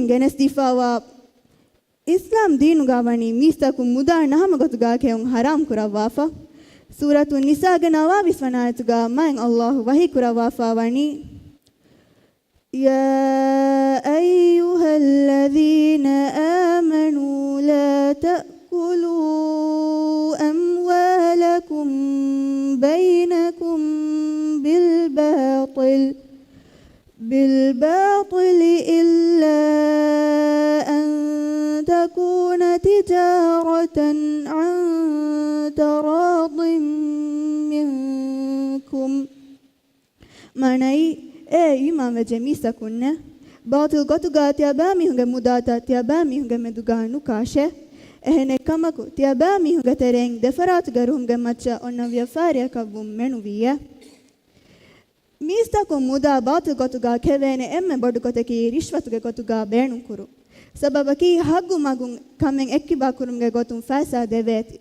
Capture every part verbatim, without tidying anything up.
ގެނެސްދީފައިވާ އިސްލާމް ދީނުގަ ވަނީ މީސްތަކުން މުދާ ނަހަމަ ގޮތުގަ ކެއުން ޙަރާމް ކުރައްވާފަ. ސޫރަތު ނިސާގެ ނަވާވީސް ވަނަ އާޔަތުގަ މާތް ﷲ ވަޙީ ކުރައްވާފަ ވަނީ، يا أيها الذين آمنوا لا تأكلوا أموالكم بينكم بالباطل، بالباطل إلا أن تكون تجارة عن تراض منكم. މާނައީ، އޭ އީމާންވެއްޖެ މީސްތަކުންނޭ! ބާޠިލް ގޮތުގަ ތިޔަބައިމީހުންގެ މުދާތައް ތިޔަބައިމީހުންގެ މެދުގަ ނުކާށޭ. އެހެނެއްކަމަކު، ތިޔަބައިމީހުންގެ ތެރެއިން ދެފަރާތުގެ ރުހުމުގެ މައްޗަށް އޮންނަ ވިޔަފާރިއަކަށް ވުން މެނުވީއޭ. މީސްތަކުން މުދާ ބާޠިލް ގޮތުގަ ކެވޭނެ އެންމެ ބޮޑު ގޮތަކީ ރިޝްވަތުގެ ގޮތުގަ ބޭނުންކުރުން. ސަބަބަކީ ޙައްޤު މަގުން ކަމެއް އެއްކިބާ ކުރުމުގެ ގޮތުން ފައިސާ ދެވޭތީ.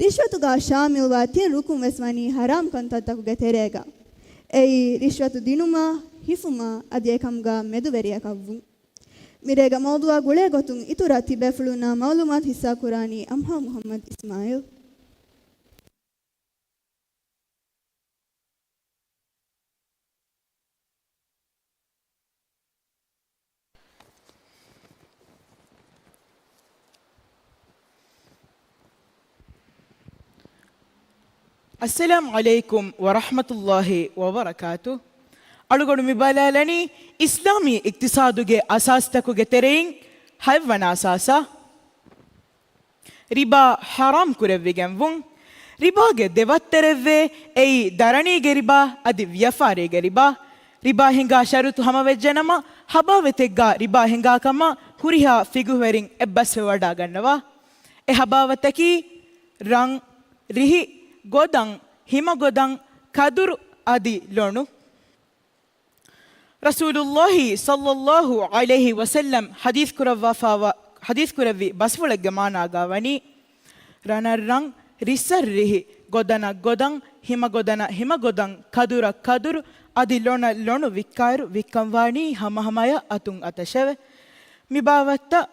ރިޝްވަތުގަ ޝާމިލްވާ ތިން ރުކުން ވެސް ވަނީ ޙަރާމް ކަންތައްތަކުގެ ތެރޭގަ. އެއީ، ރިޝްވަތު ދިނުމާ، ހިފުމާ، އަދި އެކަމުގަ މެދުވެރިޔަކަށް ވުން. މިރޭގެ މައުޟޫޢާ ގުޅޭ ގޮތުން އިތުރަށް ތިބޭފުޅުންނާ މަޢުލޫމާތު ހިއްސާ ކުރާނީ އަމްހާ މުޙައްމަދު އިސްމާޢީލް. އައްސަލާމު ޢަލައިކުމް ވަރަޙްމަތުﷲި ވަބަރަކާތު. އަޅުގަނޑު މި ބަލާލަނީ އިސްލާމީ އިޤްތިޞާދުގެ އަސާސްތަކުގެ ތެރެއިން ހަތްވަނަ އަސާސަށް. ރިބާ ޙަރާމް ކުރެވިގެން ވުން. ރިބާގެ ދެ ވައްތަރެއްވޭ، އެއީ ދަރަނީގެ ރިބާ އަދި ވިޔަފާރީގެ ރިބާ. ރިބާ ހިނގާ ޝަރުޠު ހަމަވެއްޖެނަމަ، ހަބާވަތެއްގަ ރިބާ ހިނގާ ކަމަށް ހުރިހާ ފިޤުހުވެރިން އެއްބަސްވެވަޑާގަންނަވާ. އެ ހަބާވަތަކީ ރަން، ރިހި، ގޮދަން، ހިމަގޮދަން، ކަދުރު އަދި ލޮނު. ރަސޫލުﷲ ޞައްލަﷲ ޢަލައިހި ވަސައްލަމް ޙަދީޘް ކުރައްވާފާވާ، ޙަދީޘް ކުރެއްވި ބަސްފުޅެއްގެ މާނާގަ ވަނީ، ރަނަށް ރަން، ރިއްސަށް ރިހި، ގޮދަނަށް ގޮދަން، ހިމަގޮދަނަށް ހިމަގޮދަން، ކަދުރަށް ކަދުރު، އަދި ލޮނަށް ލޮނު ވިއްކާއިރު ވިއްކަން ވާނީ ހަމަހަމަޔަށް އަތުން އަތަށެވެ. މި ބާވަތްތައް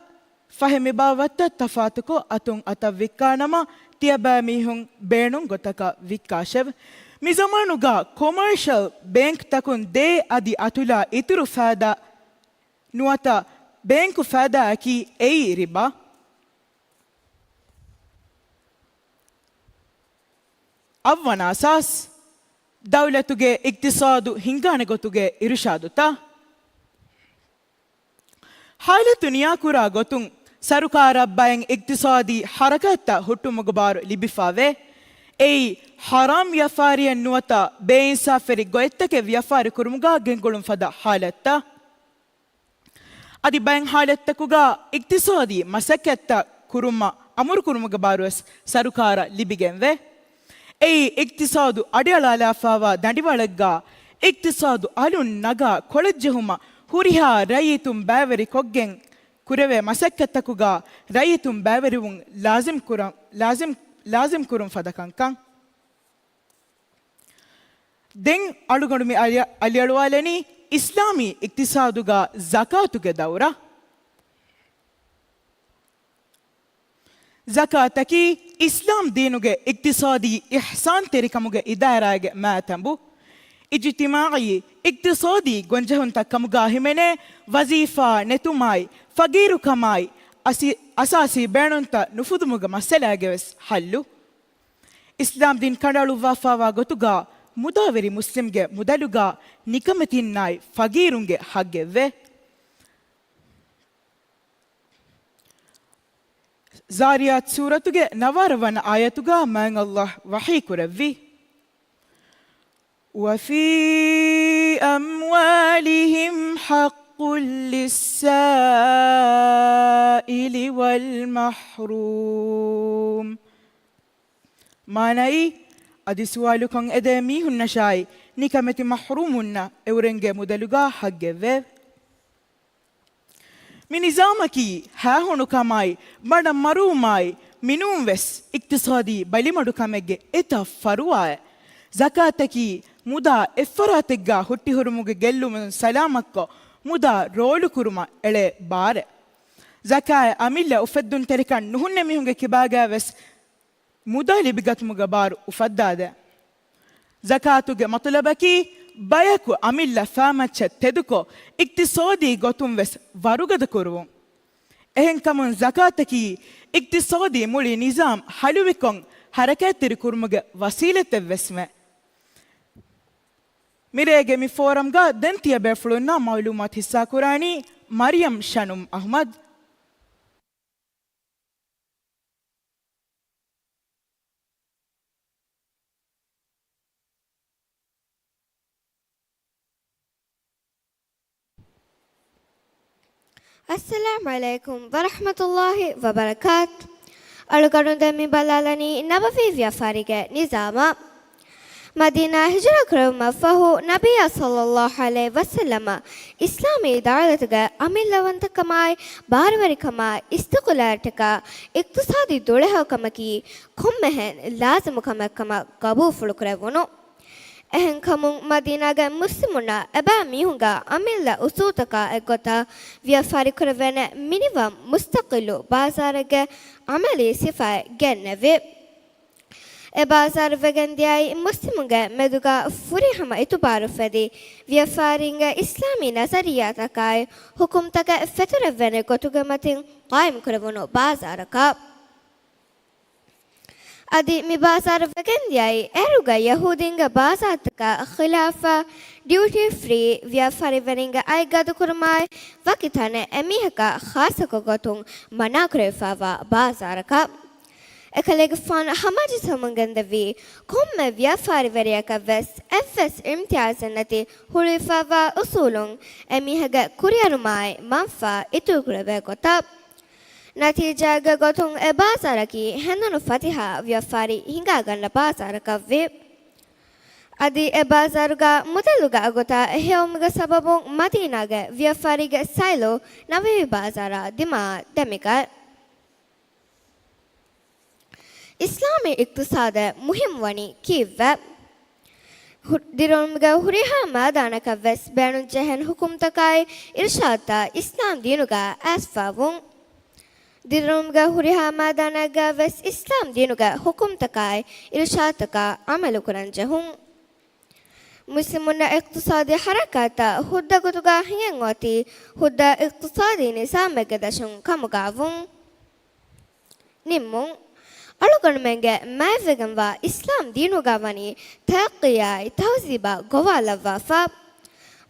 ފަހެ މި ބާވަތްތައް ތަފާތުކޮށް އަތުން އަތަށް ވިއްކާނަމަ، ތިޔަބައިމީހުން ބޭނުން ގޮތަކަށް ވިއްކާށެވެ. މި ޒަމާނުގަ ކޮމާޝަލް ބޭންކްތަކުން ދޭ އަދި އަތުލާ އިތުރު ފައިދާ ނުވަތަ ބޭންކު ފައިދާއަކީ އެއީ ރިބާ. އަށްވަނަ އަސާސް، ދައުލަތުގެ އިޤްތިޞާދު ހިންގާނެ ގޮތުގެ އިރުޝާދުތައް. ޙާލަތު ނިޔާކުރާ ގޮތުން، ސަރުކާރަށް ބައެއް އިޤްތިޞާދީ ޙަރަކާތްތައް ހުއްޓުމުގެ ބާރު ލިބިފާވޭ. އެއީ، ޙަރާމް ވިޔަފާރިއެއް ނުވަތަ ބޭއިންސާފުވެރި ގޮތްތަކެއް ވިޔަފާރި ކުރުމުގަ ގެންގުޅުން ފަދަ ޙާލަތްތައް. އަދި ބައެއް ޙާލަތްތަކުގަ އިޤްތިޞާދީ މަސައްކަތްތައް ކުރުމަށް އަމުރު ކުރުމުގެ ބާރުވެސް ސަރުކާރަށް ލިބިގެންވޭ. އެއީ، އިޤްތިޞާދު އަޑިއަޅާލާފާވާ ދަނޑިވަޅެއްގަ އިޤްތިޞާދު އަލުން ނަގާ ކޮޅަށްޖެހުމަށް ހުރިހާ ރައްޔިތުން ބައިވެރިކޮށްގެން ކުރެވޭ މަސައްކަތްތަކުގަ ރައްޔިތުން ބައިވެރިވުން ލާޒިމް ކުރަން، ލާޒިމް، ލާޒިމް ކުރުން ފަދަ ކަންކަން. ދެން އަޅުގަނޑު މި އަލި-، އަލިއަޅުވާލަނީ އިސްލާމީ އިޤްތިޞާދުގަ ޒަކާތުގެ ދައުރަށް. ޒަކާތަކީ އިސްލާމް ދީނުގެ އިޤްތިޞާދީ އިޙްސާންތެރިކަމުގެ އިދާރާގެ މާތަނބު. އިޖުތިމާޢީ އިޤްތިޞާދީ ގޮންޖެހުންތައް ކަމުގަ ހިމެނޭ ވަޒީފާ ނެތުމާއި، ފަގީރުކަމާއި، އަސި-، އަސާސީ ބޭނުންތައް ނުފުދުމުގެ މައްސަލާގެ ވެސް ޙައްލު. އިސްލާމް ދީން ކަނޑައަޅުއްވާފާވާ ގޮތުގަ މުދާވެރި މުސްލިމްގެ މުދަލުގަ ނިކަމެތިންނާއި ފަގީރުންގެ ޙައްޤެއްވޭ. ޒާރިޔާތް ސޫރަތުގެ ނަވާރަ ވަނަ އާޔަތުގަ މާތް ﷲ ވަޙީ ކުރެއްވި، وفي أموالهم حق للسائل والمحروم. މާނައީ، އަދި ސުވާލުކޮށް އެދޭ މީހުންނަށާއި، ނިކަމެތި މަޙްރޫމުންނަށް އެއުރެންގެ މުދަލުގަ ޙައްޤެއްވޭ. މި ނިޒާމަކީ ހައިހޫނުކަމާއި، ބަނޑަށް މަރުވުމާއި، މިނޫންވެސް އިޤްތިޞާދީ ބަލިމަޑުކަމެއްގެ އެތައް ފަރުވާއެއް. ޒަކާތަކީ މުދާ އެއްފަރާތެއްގަ ހުއްޓިހުރުމުގެ ގެއްލުމުން ސަލާމަތްކޮށް، މުދާ ރޯލުކުރުމަށް އެޅޭ ބާރެއް. ޒަކާތް އަމިއްލަ އުފެއްދުންތެރިކަން ނުހުންނެ މީހުންގެ ކިބާގައި ވެސް މުދާ ލިބިގަތުމުގެ ބާރު އުފައްދާދޭ. ޒަކާތުގެ މަތުލަބަކީ ބަޔަކު އަމިއްލަ ފާމައްޗަށް ތެދުކޮށް، އިޤްތިޞާދީ ގޮތުން ވެސް ވަރުގަދަ ކުރުވުން. އެހެންކަމުން ޒަކާތަކީ އިޤްތިޞާދީ މުޅި ނިޒާމް ހަލުވިކޮށް ހަރަކާތްތެރި ކުރުމުގެ ވަސީލަތެއް ވެސްމެ. މިރޭގެ މި ފޯރަމްގަ ދެން ތިޔަބޭފުޅުންނާ މަޢުލޫމާތު ހިއްސާކުރާނީ މަރިޔަމް ޝަނުމް އަޙްމަދު. އައްސަލާމު ޢަލައިކުމް ވަރަޙްމަތުﷲި ވަބަރަކާތު. އަޅުގަނޑު ދެން މި ބަލާލަނީ ނަބަވީ ވިޔަފާރިގެ ނިޒާމަށް. މަދީނާ ހިޖުރަ ކުރެވުމަށްފަހު، ނަބިއްޔާ ޞައްލައްލާހު ޢަލައިހި ވަސައްލަމަ އިސްލާމީ ދަޢުވަތުގެ އަމިއްލަވަންތަކަމާއި، ބާރުވެރިކަމާއި، އިސްތިޤުލާލަކާ، އިޤްތިޞާދީ ދުޅަހެޔޮކަމަކީ ކޮންމެހެން ލާޒިމު ކަމެއް ކަމަށް ގަބޫލުފުޅުކުރެވުނު. އެހެންކަމުން، މަދީނާގެ މުސްލިމުންނަށް އެބައިމީހުންގެ އަމިއްލަ އުސޫލުތަކާ އެއްގޮތަށް ވިޔަފާރިކުރެވޭނެ މިނިވަން މުސްތަޤިއްލު ބާޒާރެއްގެ ޢަމަލީ ސިފައެއް ގެންނެވި. އެ ބާޒާރު ވެގެންދިޔައީ މުސްލިމުންގެ މެދުގަ ފުރިހަމަ އިތުބާރު ފެދި، ވިޔަފާރީންގެ އިސްލާމީ ނަޒަރިއްޔާތަކާއި ޙުކުމްތަކެއް ފެތުރެއްވޭނެ ގޮތުގެ މަތިން ޤާއިމްކުރެވުނު ބާޒާރަކަށް. އަދި މި ބާޒާރު ވެގެންދިޔައީ އޭރުގެ ޔަހޫދީންގެ ބާޒާރުތަކާ ޚިލާފަށް ޑިއުޓީ ފްރީ ވިޔަފާރިވެރިންގެ އަތް ގަދަކުރުމާއި، ވަކި ތަނެއް އެމީހަކަށް ޚާއްޞަކޮށް ގޮތުން މަނާކުރެވިފައިވާ ބާޒާރަކަށް. އެކަލޭގެފާނު ހަމަޖެއްސަމުން ގެންދެވީ، ކޮންމެ ވިޔަފާރިވެރިޔަކަށް ވެސް އެއްވެސް އިމްތިޔާޒެއް ނެތި ހުޅުވިފައިވާ އުސޫލުން އެމީހެއްގެ ކުރިއެރުމާއި މަންފާ އިތުރުކުރެވޭ ގޮތަށް. ނަތީޖާގެ ގޮތުން އެ ބާޒާރަކީ ހެނދުނު ފަތިހާ ވިޔަފާރި ހިނގާގަންނަ ބާޒާރަކަށްވި. އަދި އެ ބާޒާރުގަ މުދަލުގެ އަގުތައް ހެޔޮވުމުގެ ސަބަބުން މަދީނާގެ ވިޔަފާރީގެ ސައިލު ނަބަވީ ބާޒާރާ ދިމާއަށް ދެމިގަތް. އިސްލާމީ އިޤްތިޞާދަށް މުހިއްމުވަނީ ކީއްވެ؟ ހު-، ދިރިއުޅުމުގެ ހުރިހާ މައިދާނަކަށް ވެސް ބޭނުންޖެހެން ޙުކުމްތަކާއި އިރުޝާދުތައް އިސްލާމް ދީނުގަ އައިސްފަވުން. ދިރިއުޅުމުގެ ހުރިހާ މައިދާނެއްގަ ވެސް އިސްލާމް ދީނުގެ ޙުކުމްތަކާއި އިރުޝާދުތަކާ ޢަމަލުކުރަން ޖެހުން. މުސްލިމުންނަށް އިޤްތިޞާދީ ޙަރަކާތްތައް ހުއްދަ ގޮތުގަ ހިނގެން އޮތީ، ހުއްދަ އިޤްތިޞާދީ ނިޒާމެއްގެ ދަށުން ކަމުގައިވުން. ނިންމުން. އަޅުގަނޑުމެންގެ މާތްވެގެންވާ އިސްލާމް ދީނުގަ ވަނީ ތަރައްޤީއާއި ތަހުޒީބާ ގޮވާލައްވާފަ.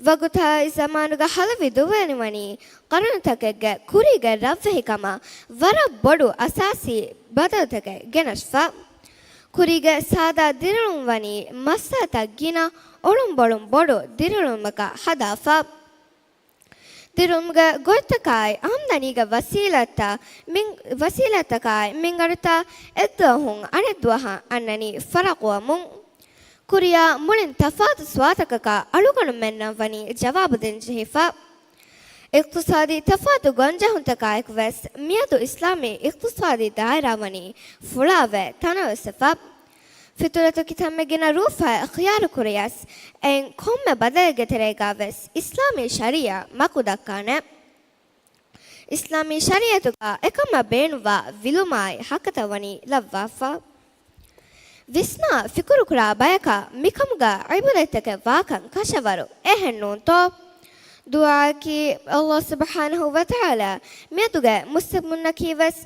ވަގުތާއި ޒަމާނުގަ ހަލުވި ދުވަހެއް ވަނީ ޤަރުނުތަކެއްގެ ކުރީގެ ރަށްވެހިކަމަށް ވަރަށް ބޮޑު އަސާސީ ބަދަލުތަކެއް ގެނެސްފަ. ކުރީގެ ސާދާ ދިރިއުޅުން ވަނީ މައްސަލަތައް ގިނަ އޮޅުންބޮޅުން ބޮޑު ދިރިއުޅުމަކަށް ހަދާފަ. ދިރިއުޅުމުގެ ގޮތްތަކާއި އާމްދަނީގެ ވަސީލަތްތައް މިން-، ވަސީލަތްތަކާއި މިންވަރުތައް އެއްދުވަހުން އަނެއްދުވަހަށް އަންނަނީ ފަރަޤުވަމުން. ކުރިއަށް މުޅިން ތަފާތު ސުވާލުތަކަކަށް އަޅުގަނޑުމެންނަށް ވަނީ ޖަވާބު ދޭން ޖެހިފަ. އިޤްތިޞާދީ ތަފާތު ގޮންޖެހުންތަކާއެކު ވެސް މިއަދު އިސްލާމީ އިޤްތިޞާދީ ދާއިރާ ވަނީ ފުޅާވެ ތަނަވަސްވެފަ. ފިޠުރަތު ކިތަންމެ ގިނަ ރޫފައެއް ޚިޔާރު ކުރިޔަސް، އެއިން ކޮންމެ ބަދަލެއްގެ ތެރޭގަ ވެސް އިސްލާމީ ޝަރީޢަތް މަކު ދައްކާނެ. އިސްލާމީ ޝަރީޢަތުގަ އެކަމަށް ބޭނުންވާ ވިލުމާއި ޙައްޤުތައް ވަނީ ލައްވާފަ. ވިސްނާ ފިކުރުކުރާ ބަޔަކަށް މިކަމުގަ ޢިބްރަތްތަކެއް ވާކަން ކަށަވަރު އެހެންނޫންތޯ؟ ދުޢާއަކީ، ﷲ ސުބްޙާނަހޫ ވަތަޢާލާ މިއަދުގެ މުސްލިމުންނަކީ ވެސް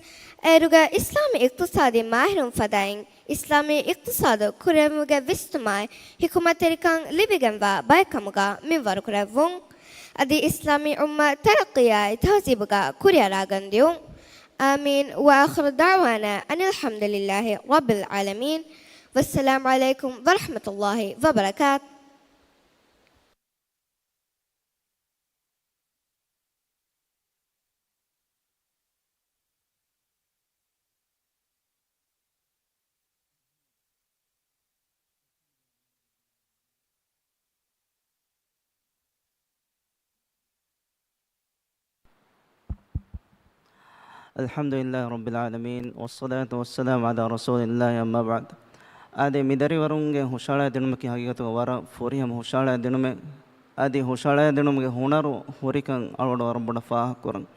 އޭރުގެ އިސްލާމީ އިޤްތިޞާދީ މާހިރުން ފަދައިން، އިސްލާމީ އިޤްތިޞާދު ކުރެވުމުގެ ވިސްނުމާއި ޙިކުމަތްތެރިކަން ލިބިގެންވާ ބައެއް ކަމުގަ މިންވަރުކުރެއްވުން. އަދި އިސްލާމީ އުއްމަތް ތަރައްޤީއާއި ތަހުޒީބުގަ ކުރިއަރާގަންދިއުން. އާމީން. وآخر دعوانا أن الحمد لله رب العالمين. والسلام عليكم ورحمة الله وبركاته. الحمد لله رب العالمين، والصلاة والسلام على رسول الله، أما بعد. އާދެ، މި ދަރިވަރުންގެ ހުށަހަޅައިދިނުމަކީ ހަގީގަތުގަ ވަރަށް ފުރިހަމަ ހުށަހަޅައިދިނުމެއް. އަދި ހުށަހަޅައިދިނުމުގެ ހުނަރު ހުރިކަން އަޅުގަނޑު ވަރަށް ބޮޑަށް ފާހަގަކުރަން.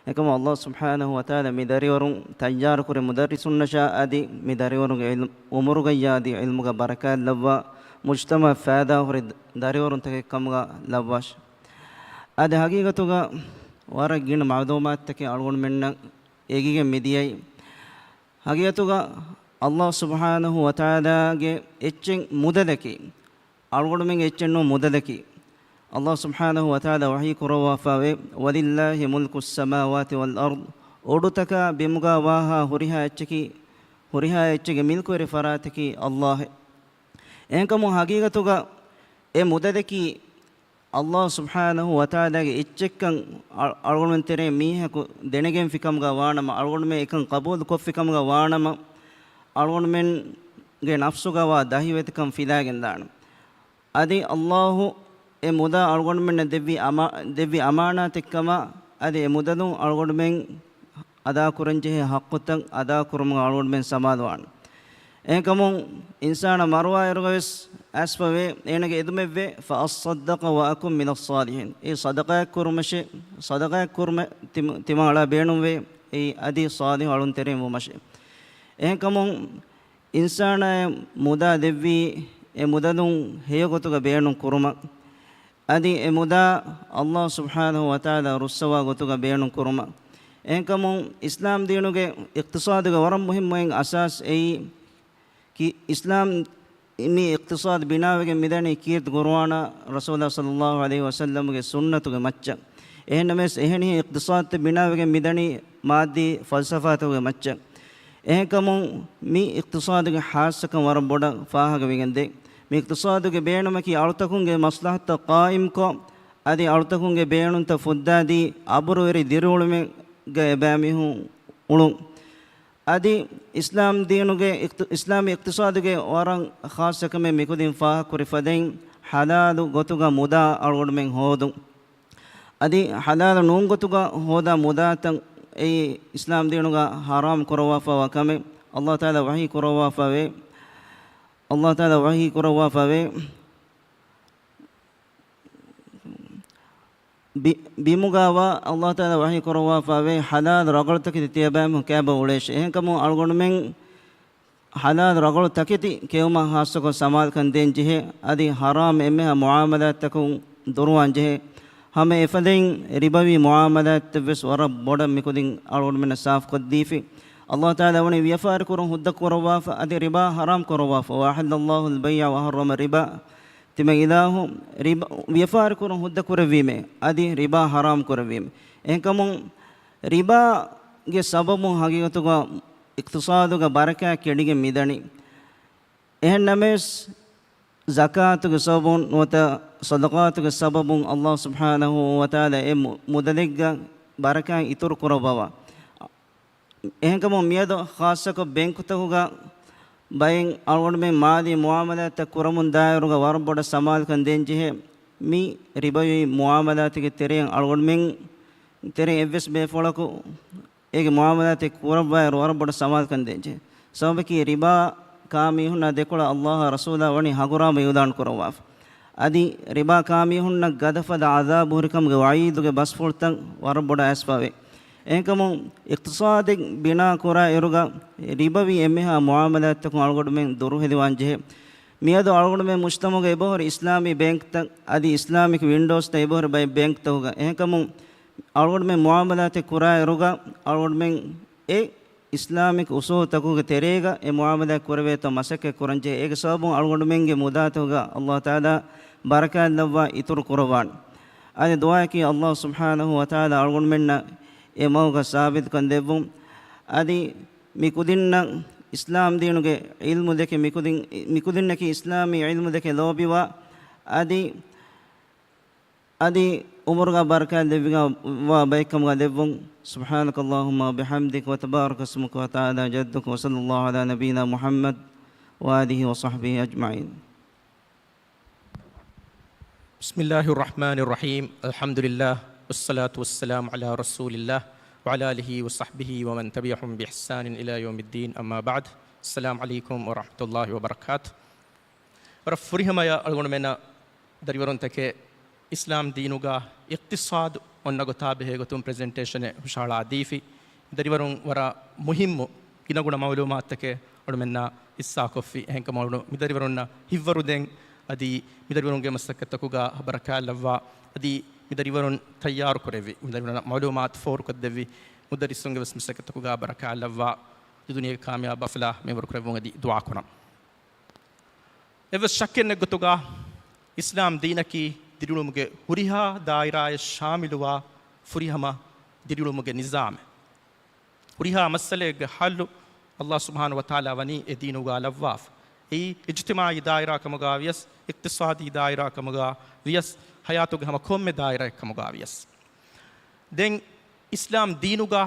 އެކަމު އަﷲ ސުބްޙާނަހޫ ވަތަޢާލާ މި ދަރިވަރުން ތައްޔާރުކުރި މުދައްރިސުންނަށާ އަދި މި ދަރިވަރުންގެ ޢިލްމު-، ޢުމުރުގައްޔާ އަދި ޢިލްމުގަ ބަރަކާތް ލައްވާ، މުޖްތަމަޢަށް ފައިދާހުރި ދަރިވަރުންތަކެއް ކަމުގަ ލައްވާށި. އަދި ހަގީގަތުގަ ވަރަށް ގިނަ މަޢުލޫމާތުތަކެއް އަޅުގަނޑުމެންނަށް އެނގިގެން މިދިޔައީ. ހަގީގަތުގަ އަﷲ ސުބްޙާނަހޫ ވަތަޢާލާގެ އެއްޗެއް މުދަލަކީ، އަޅުގަނޑުމެންގެ އެއްޗެއް ނޫން މުދަލަކީ. އަﷲ ސުބްޙާނަހޫ ވަތަޢާލާ ވަޙީ ކުރައްވާފައިވޭ، "ولله ملك السماوات والأرض." އުޑުތަކާ ބިމުގާ ވާހާ ހުރިހާ އެއްޗަކީ، ހުރިހާ އެއްޗެއްގެ މިލްކުވެރި ފަރާތަކީ އަﷲއޭ. އެހެންކަމުން ހަގީގަތުގަ އެ މުދަލަކީ އަﷲ ސުބްޙާނަހޫ ވަތަޢާލާގެ އެއްޗެއްކަން އަ-، އަޅުގަނޑުމެން ތެރޭ މީހަކު ދެނެގެންފިކަމުގަ ވާނަމަ، އަޅުގަނޑުމެން އެކަން ޤަބޫލުކޮށްފިކަމުގަ ވާނަމަ، އަޅުގަނޑުމެންގެ ނަފްސުގަ ވާ ދަހިވެތިކަން ފިލާގެންދާނެ. އަދި އަﷲ އެ މުދާ އަޅުގަނޑުމެންނަށް ދެއްވި އަމާ-، ދެއްވި އަމާނާތެއްކަމަށް، އަދި އެ މުދަލުން އަޅުގަނޑުމެން އަދާކުރަންޖެހޭ ޙައްޤުތައް އަދާކުރުމުގަ އަޅުގަނޑުމެން ސަމާލުވާނެ. އެހެންކަމުން އިންސާނާ މަރުވާއިރުގަވެސް އައިސްފަވޭ، އޭނަގެ އެދުމެއްވޭ، "فأصدق وأكن من الصالحين." އެ ޞަދަޤާތްކުރުމަށޭ، ޞަދަޤާތްކުރުމަށް ތިމަ-، ތިމާ އަޅާ ބޭނުންވޭ، އެއީ އަދި ޞާލިޙު އަޅުންތެރިން ވުމަށޭ. އެހެންކަމުން އިންސާނާއަށް މުދާ ދެއްވީ، އެ މުދަލުން ހެޔޮގޮތުގަ ބޭނުން ކުރުމަށް. އަދި އެ މުދާ އަﷲ ސުބްޙާނަހޫ ވަތަޢާލާ ރުއްސަވާ ގޮތުގަ ބޭނުން ކުރުމަށް. އެހެންކަމުން އިސްލާމް ދީނުގެ އިޤްތިޞާދުގެ ވަރަށް މުހިއްމު އެއް އަސާސް އެއީ، ކި-، އިސްލާމް މި އިޤްތިޞާދު ބިނާވެގެން މިދަނީ ކީރިތި ޤުރުއާނާ ރަސޫލާ ޞައްލައްލާހު ޢަލައިހި ވަސައްލަމުގެ ސުންނަތުގެ މައްޗަށް. އެހެންނަމަވެސް އެހެނިހެން އިޤްތިޞާދުތައް ބިނާވެގެން މިދަނީ މާއްދީ ފަލްސަފާތަކުގެ މައްޗަށް. އެހެންކަމުން މި އިޤްތިޞާދުގެ ޚާއްޞަކަން ވަރަށް ބޮޑަށް ފާހަގަވެގެންދޭ. މި އިޤްތިޞާދުގެ ބޭނުމަކީ އަޅުތަކުންގެ މަޞްލަޙަތުތައް ޤާއިމްކޮށް، އަދި އަޅުތަކުންގެ ބޭނުންތައް ފުއްދާދީ، އަބުރުވެރި ދިރިއުޅުމެއްގަ އެބައިމީހުން އުޅުން. އަދި އިސްލާމް ދީނުގެ އިޤްތި-، އިސްލާމީ އިޤްތިޞާދުގެ ވަރަށް ޚާއްޞަ ކަމެއް މިކުދިން ފާހަގަކުރި ފަދައިން، ޙަލާލު ގޮތުގަ މުދާ އަޅުގަނޑުމެން ހޯދުން. އަދި ޙަލާލު ނޫން ގޮތުގަ ހޯދާ މުދާތައް އެއީ އިސްލާމް ދީނުގަ ޙަރާމް ކުރައްވާފައިވާ ކަމެއް. އަﷲ ތަޢާލާ ވަޙީ ކުރައްވާފައިވޭ، އަﷲ ތަޢާލާ ވަޙީ ކުރައްވާފައިވޭ، ބި-، ބިމުގައިވާ އަﷲ ތަޢާލާ ވަޙީ ކުރައްވާފައިވޭ، ޙަލާލު ރަގަޅުތަކެތި ތިޔަބައިމީހުން ކައިބަ އުޅޭށޭ. އެހެންކަމުން އަޅުގަނޑުމެން ޙަލާލު ރަގަޅު ތަކެތި ކެއުމަށް ޚާއްޞަކޮށް ސަމާލުކަން ދޭން ޖެހޭ، އަދި ޙަރާމް އެންމެހާ މުޢާމަލާތްތަކުން ދުރުވާން ޖެހޭ. ހަމަ އެފަދައިން ރިބަވީ މުޢާމަލާތްތައްވެސް ވަރަށް ބޮޑަށް މިކުދިން އަޅުގަނޑުމެންނަށް ސާފުކޮށްދީފި. އަﷲ ތަޢާލާ ވަނީ ވިޔަފާރިކުރުން ހުއްދަ ކުރައްވާފަ، އަދި ރިބާ ޙަރާމް ކުރައްވާފަ. وأحل الله البيع وحرم الربا. ތިމަން އިލާހު ރިބަ-، ވިޔަފާރިކުރުން ހުއްދަ ކުރެއްވީމޭ، އަދި ރިބާ ޙަރާމް ކުރެއްވީމޭ. އެހެންކަމުން ރިބާގެ ސަބަބުން ހަގީގަތުގަ އިޤްތިޞާދުގަ ބަރަކާތް ކެނޑިގެން މިދަނީ. އެހެންނަމަވެސް، ޒަކާތުގެ ސަބަބުން ނުވަތަ ޞަދަޤާތުގެ ސަބަބުން އަﷲ ސުބްޙާނަހޫ ވަތަޢާލާ އެ މު-، މުދަލެއްގަ ބަރަކާތް އިތުރު ކުރައްވަވާ. އެހެންކަމުން މިއަދު ޚާއްޞަކޮށް ބޭންކުތަކުގަ ބައެއް އަޅުގަނޑުމެން މާލީ މުޢާމަލާތްތައް ކުރަމުން ދާއިރުގަ ވަރަށް ބޮޑަށް ސަމާލުކަން ދޭންޖެހޭ. މި ރިބަވީ މުޢާމަލާތުގެ ތެރެއިން އަޅުގަނޑުމެން ތެރެއިން އެއްވެސް ބޭފުޅަކު އޭގެ މުޢާމަލާތެއް ކުރައްވާއިރު ވަރަށް ބޮޑަށް ސަމާލުކަން ދޭންޖެހޭ. ސަބަބަކީ ރިބާ ކާ މީހުންނާ ދެކޮޅަށް އަﷲ ރަސޫލާ ވަނީ ހަނގުރާމަ އިޢުލާން ކުރައްވާފަ. އަދި ރިބާ ކާ މީހުންނަށް ގަދަފަދަ ޢަޛާބު ހުރިކަމުގެ ވަޢީދުގެ ބަސްފުޅުތައް ވަރަށް ބޮޑަށް އައިސްފަވޭ. އެހެންކަމުން އިޤްތިޞާދެއް ބިނާ ކުރާ އިރުގަ ރިބަވީ އެންމެހާ މުޢާމަލާތްތަކުން އަޅުގަނޑުމެން ދުރުހެލިވާން ޖެހޭ. މިއަދު އަޅުގަނޑުމެން މުޖްތަމަޢުގަ އެބަހުރި އިސްލާމީ ބޭންކްތައް އަދި އިސްލާމިކް ވިންޑޯސްތައް އެބަހުރި ބައެއް ބޭންކްތަކުގަ. އެހެންކަމުން އަޅުގަނޑުމެން މުޢާމަލާތެއް ކުރާ އިރުގަ އަޅުގަނޑުމެން އެ އިސްލާމިކް އުޞޫލުތަކުގެ ތެރޭގަ އެ މުޢާމަލާތް ކުރެވޭތޯ މަސައްކަތް ކުރަންޖެހޭ. އޭގެ ސަބަބުން އަޅުގަނޑުމެންގެ މުދާތަކުގަ އަﷲ ތަޢާލާ ބަރަކާތް ލައްވާ އިތުރު ކުރައްވާނެ. އަދި ދުޢާއަކީ އަﷲ ސުބްޙާނަހޫ ވަތަޢާލާ އަޅުގަނޑުމެންނަށް އެ މަގުގަ ސާބިތުކަން ދެއްވުން. އަދި މި ކުދިންނަށް އިސްލާމް ދީނުގެ ޢިލްމު ދެކެ މި ކުދިން، މި ކުދިންނަކީ އިސްލާމީ ޢިލްމު ދެކެ ލޯބިވާ، އަދި އަދި އުމުރުގަ ބަރަކާތް ލެއްވިގެން ވާ ބައެއްކަމުގަ ލެއްވުން. سبحانك اللهم وبحمدك وتبارك اسمك وتعالى جدك وصلى الله على نبينا محمد وآله وصحبه أجمعين. بسم الله الرحمن الرحيم. الحمد لله والصلاة والسلام على رسول الله وعلى آله وصحبه ومن تبعهم بإحسان إلى يوم الدين. أما بعد. السلام عليكم ورحمة الله وبركاته. ވަރަށް ފުރިހަމަޔަށް އަޅުގަނޑުމެންނަށް ދަރިވަރުންތަކެއް އިސްލާމް ދީނުގަ އިޤްތިޞާދު އޮންނަ ގޮތާ ބެހޭ ގޮތުން ޕްރެޒެންޓޭޝަނެއް ހުށަހަޅާ ދީފި. މިދަރިވަރުން ވަރަށް މުހިއްމު ގިނަގުނަ މައުލޫމާތުތަކެއް އަޅުމެންނާ ހިއްސާކޮށްފި. އެހެންކަމުން މިދަރިވަރުންނަށް ހިތްވަރުދޭން. އަދި މިދަރިވަރުންގެ މަސައްކަތްތަކުގަ ބަރަކާތްލައްވާ. އަދި މިދަރިވަރުން ތައްޔާރު ކުރެއްވި، މިދަރިވަރުންނަށް މައުލޫމާތު ފޯރުކޮށްދެއްވި މުދައްރިސުންގެ ވެސް މަސައްކަތްތަކުގަ ބަރަކާތްލައްވާ. ދުނިޔޭގެ ކާމިޔާބު ބަފަލާ މިންވަރު ކުރެއްވުން އަދި ދުޢާ ކުރަން. އެއްވެސް ޝައްކެއް ނެތް ގޮތުގަ އިސްލާމް ދީނަކީ ދިރިއުޅުމުގެ ހުރިހާ ދާއިރާއެއް ޝާމިލުވާ ފުރިހަމަ ދިރިއުޅުމުގެ ނިޒާމެއް. ހުރިހާ މައްސަލައެއްގެ ޙައްލު އައްލާހު ސުބްޙާނަހު ވަތަޢާލާ ވަނީ އެ ދީނުގަ ލައްވާފަ. އެއީ އިޖްތިމާޢީ ދާއިރާ ކަމުގަ ވިޔަސް، އިޤްތިޞާދީ ދާއިރާ ކަމުގަ ވިޔަސް، ޙަޔާތުގެ ހަމަ ކޮންމެ ދާއިރާއެއް ކަމުގަ ވިޔަސް. ދެން އިސްލާމް ދީނުގަ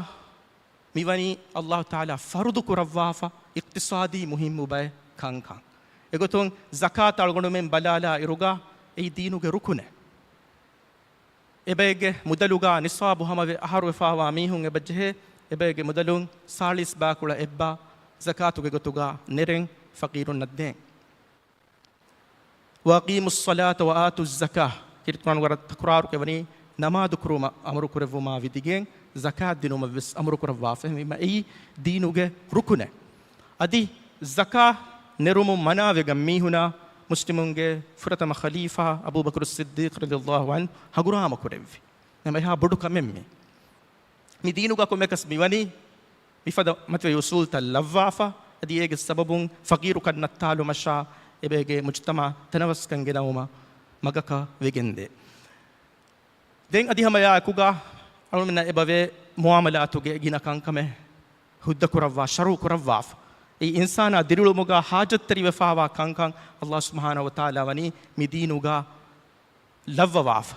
މިވަނީ އައްލާހު ތަޢާލާ ފަރުޟު ކުރައްވާފަ އިޤްތިޞާދީ މުހިއްމު ބައެއް ކަންކަން. އެގޮތުން ޒަކާތު އަޅުގަނޑުމެން ބަލާލާ އިރުގަ އެއީ ދީނުގެ ރުކުނެއް. އެބައެއްގެ މުދަލުގަ ނިޞާބު ހަމަވެ އަހަރުވެފާވާ މީހުން އެބަޖެހޭ، އެބައެއްގެ މުދަލުން ސާޅީސް ބާކުޅަ އެއްބާ ޒަކާތުގެ ގޮތުގަ ނެރެން ފަޤީރުންނަށް ދޭން. وأقيموا الصلاة وآتوا الزكاة. ކީރިތި ޤުރްއާނުގަ ވަރަށް ތަކުރާރުކޮށް ވަނީ ނަމާދު ކުރުމަށް އަމުރު ކުރެއްވުމާ ވިދިގެން ޒަކާތް ދިނުމަށް ވެސް އަމުރު ކުރައްވާފަ. އެހެންވީމަ އެއީ ދީނުގެ ރުކުނެއް. އަދި ޒަކާތް ނެރުމުން މަނާވެގަން މީހުންނާ މުސްލިމުންގެ ފުރަތަމަ ޚަލީފާ އަބޫބަކުރު ޞިއްދީޤް ރަޟިޔަﷲ ޢަންހު ހަނގުރާމަ ކުރެއްވި. އެހެންވީމަ އެހާ ބޮޑު ކަމެއް މީ. މި ދީނުގަ ކޮންމެއަކަސް މިވަނީ މިފަދަ މަތިވެރި އުސޫލްތައް ލައްވާފަ، އަދި އޭގެ ސަބަބުން ފަޤީރުކަން ނައްތާލުމަށާ އެބައިގެ މުޖުތަމަޢަށް ތަނަވަސްކަން ގެނައުމަށް މަގަކަށް ވެގެންދޭ. ދެން އަދި ހަމައެއާއެކުގަ އަޅުމެންނަށް އެބަވޭ މުޢާމަލާތުގެ ގިނަ ކަންކަމެއް ހުއްދަ ކުރައްވާ، ޝަރުޢު ކުރައްވާފަ. އެއީ އިންސާނާ ދިރިއުޅުމުގަ ހާޖަތްތެރިވެފާވާ ކަންކަން އައްލާހު ސުބްޙާނަހު ވަތަޢާލާ ވަނީ މި ދީނުގަ ލައްވަވާފަ.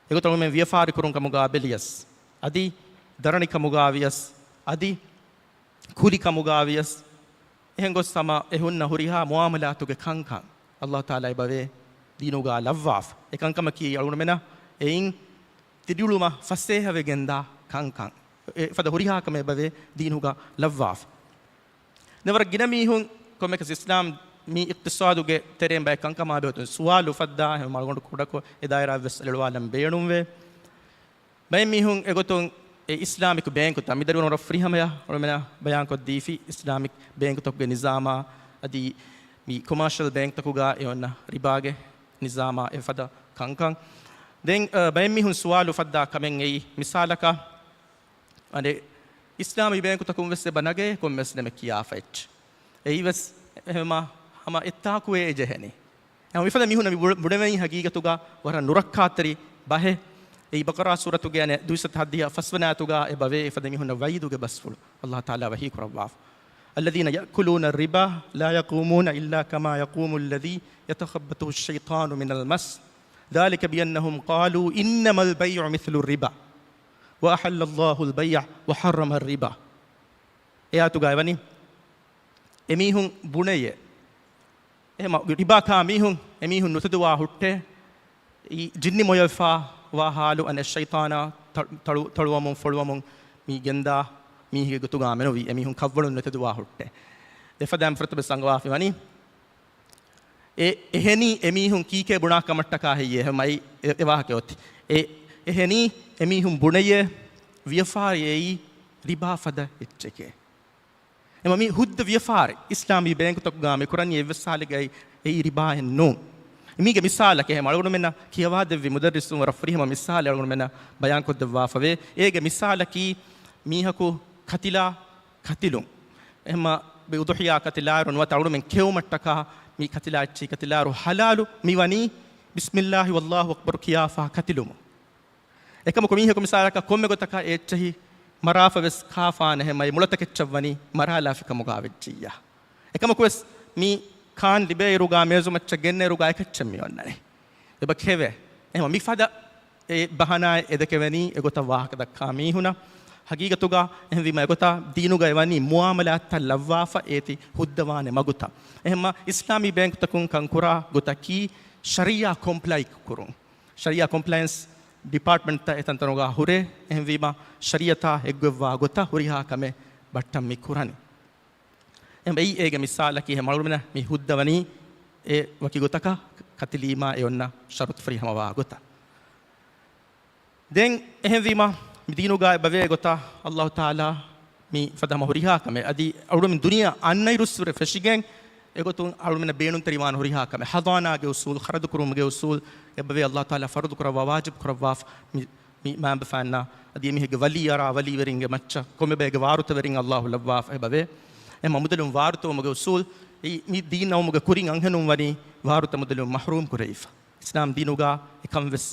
އެގޮތަށް އަޅުމެން ވިޔަފާރި ކުރުން ކަމުގަ ބެލިޔަސް، އަދި ދަރަނި ކަމުގަ ވިޔަސް، އަދި ކުލި ކަމުގަ ވިޔަސް، އެހެން ގޮސް ހަމަ އެ ހުންނަ ހުރިހާ މުޢާމަލާތުގެ ކަންކަން އައްލާހު ތަޢާލާ އެބަވޭ ދީނުގަ ލައްވާފަ. އެ ކަންކަމަކީ އަޅުގަނޑުމެނަށް އެއިން ދިރިއުޅުމަށް ފަސޭހަވެގެންދާ ކަންކަން. އެފަދަ ހުރިހާ ކަމެއް އެބަވޭ ދީނުގަ ލައްވާފަ. ދެން ވަރަށް ގިނަ މީހުން ކޮންމެއަކަސް އިސްލާމް މި އިޤްތިޞާދުގެ ތެރެއިން ބައެއް ކަންކަމާ ބެހޭ ގޮތުން ސުވާލު އުފައްދާ، އެހެން އަޅުގަނޑު ކުޑަކޮށް އެ ދާއިރާއަށް ވެސް އެޅުވާލަން ބޭނުންވޭ. ބައެއް މީހުން އެގޮތުން އެ އިސްލާމިކް ބޭންކުތައް، މިދަރިވަރުން ވަރަށް ފުރިހަމަޔަށް އަޅުމެންނަށް ބަޔާންކޮށްދީފި އިސްލާމިކް ބޭންކުތަކުގެ ނިޒާމާ އަދި މި ކޮމާޝަލް ބޭންކުތަކުގަ އެ އޮންނަ ރިބާގެ ނިޒާމާ އެފަދަ ކަންކަން. ދެން، އަ، ބައެއް މީހުން ސުވާލު އުފައްދާ ކަމެއް އެއީ، މިސާލަކަށް، އަނެއް އިސްލާމީ ބޭންކުތަކުން ވެސް އެބަ ނަގޭ ކޮންމެސް ނަމެއް ކިޔާފަ އެއްޗެއް. އެއީ ވެސް އެހެންވީމަ ހަމަ އެއްތާކުވެ އެ ޖެހެނީ. އެހެންވީމަ މިފަދަ މީހުންނަށް މި ބު-، ބުނެވެނީ ހަގީގަތުގަ ވަރަށް ނުރައްކާތެރި ބަހެއް. އެއީ ބަޤަރާ ސޫރަތުގެ އަނެއް ދުވިސައްތަ ހަތްދިހަ ފަސްވަނަ އާޔަތުގަ އެބަވޭ އެފަދަ މީހުންނަށް ވަޢީދުގެ ބަސްފުޅު. އައްލާހު ތަޢާލާ ވަޙީ ކުރައްވާފަ. الذين يأكلون الربا لا يقومون إلا كما يقوم الذي يتخبطه الشيطان من المس ذلك بأنهم قالوا إنما البيع مثل الربا وأحل الله البيع وحرم الربا. އެ އާޔަތުގައި ވަނީ، އެމީހުން ބުނެޔޭ، އެ މަ-، ރިބާ ކާ މީހުން، އެމީހުން ނުތެދުވާ ހުއްޓޭ، އެ ޖިންނި މޮޔަވެފާ ވާ ހާލު އަނެއް ޝައިޠާނާ ތަ-، ތަޅު-، ތަޅުވަމުން ފޮޅުވަމުން މި ގެންދާ މީހެއްގެ ގޮތުގަ މެނުވީ، އެމީހުން ކަށްވަޅުން ނުތެދުވާ ހުއްޓޭ. އެފަދައިން ފުރަތަމަ ސަނގަވާފި ވަނީ، އެ އެހެނީ އެމީހުން ކީކޭ ބުނާ ކަމަށްޓަކާ ހެއްޔޭ؟ އެހެންމައި އެ، އެ ވާހަކަ އޮތީ. އެ އެހެނީ އެމީހުން ބުނެޔޭ ވިޔަފާރި އެއީ ރިބާ ފަދަ އެއްޗެކޭ. އެމަ މި ހުއްދަ ވިޔަފާރި އިސްލާމީ ބޭންކުތަކުގަ މި ކުރަނީ އެއްވެސް ހާލެއްގައި އެއީ ރިބާއެއް ނޫން. މީގެ މިސާލަކީ އެހެން އަޅުގަނޑުމެންނަށް ކިޔަވާދެއްވި މުދައްރިސުން ވަރަށް ފުރިހަމަ މިސާލެއް އަޅުގަނޑުމެންނަށް ބަޔާންކޮށްދެއްވާފަވޭ. އޭގެ މިސާލަކީ މީހަކު ކަތިލާ ކަތިލުން. އެހެންމަ އުޟުޙިޔާ ކަތިލާއިރު ނުވަތަ އަޅުމެން ކެއުމަށްޓަކާ މި ކަތިލާ އެއްޗެހި ކަތިލާއިރު ހަލާލު މިވަނީ ބިސްމިއްލާހި ވައްލާހު އަކްބަރު ކިޔާފަ ކަތިލުމުން. އެކަމަކު މީހަކު މިސާލަކަށް ކޮންމެ ގޮތަކަށް އެ އެއްޗެހި މަރާފަވެސް ކާފާނެ އެހެންމައި މުޅަތަކެއްޗަށް ވަނީ މަރާލާފި ކަމުގަ ވެއްޖިއްޔާ. އެކަމަކުވެސް މި ކާން ލިބޭއިރުގަ މޭޒުމައްޗަށް ގެންނައިރުގަ އެކައްޗެއް މި އޮންނަނީ. އެބަ ކެވޭ. އެހެންމަ މިފަދަ އެ ބަހަނާއެއް އެދެކެވެނީ އެގޮތަށް ވާހަކަ ދައްކާ މީހުނަށް. ހަގީގަތުގަ އެހެންވީމަ އެގޮތަށް ދީނުގައި ވަނީ މުޢާމަލާތްތައް ލައްވާފަ އޭތި ހުއްދަވާނެ މަގުތައް. އެހެންމަ އިސްލާމީ ބޭންކުތަކުން ކަންކުރާ ގޮތަކީ ޝަރީޢާ ކޮމްޕްލައި ކުރުން. ޝަރީޢާ ކޮމްޕްލަޔަންސް ޑިޕާޓްމަންޓްތައް އެތަންތަނުގަ ހުރޭ. އެހެންވީމަ ޝަރީޢަތާ އެއްގޮތްވާ ގޮތަށް ހުރިހާ ކަމެއް ބައްޓަން މި ކުރަނީ. އެހެން އެއީ އޭގެ މިސާލަކީ އެހެން އަޅުގަނޑުމެންނަށް މި ހުއްދަވަނީ އެ ވަކި ގޮތަކަށް ކަތިލީމާ އެ އޮންނަ ޝަރުތު ފުރިހަމަވާ ގޮތަށް. ދެން އެހެންވީމަ، މި ދީނުގަ އެބަވޭ ގޮތަށް އައްލާހު ތަޢާލާ މި ފަދަ ހަމަ ހުރިހާ ކަމެއް، އަދި އަޅުމެން ދުނިޔެ އަންނައިރުއްސުރެ ފެށިގެން އެގޮތުން އަޅުމެންނަށް ބޭނުންތެރިވާން ހުރިހާ ކަމެއް، ޙަޟާނާގެ އުޞޫލް، ޚަރަދުކުރުމުގެ އުޞޫލް އެބަވޭ އައްލާހު ތަޢާލާ ފަރުޟު ކުރައްވާ، ވާޖިބު ކުރައްވާފަ މި، މި މައިންބަފައިންނަށް، އަދި އެމީހެއްގެ ވަލީ އަރާ ވަލީވެރިންގެ މައްޗަށް ކޮންމެބައިގެ ވާރުތަވެރިން އައްލާހު ލައްވާފަ އެބަވޭ. އެހެންމަ މުދަލުން ވާރުތަވުމުގެ އުޞޫލް، އެއީ މި ދީން އައުމުގެ ކުރިން އަންހެނުން ވަނީ ވާރުތައް މުދަލުން މަޙްރޫމް ކުރެވިފަ. އިސްލާމް ދީނުގަ އެކަން ވެސް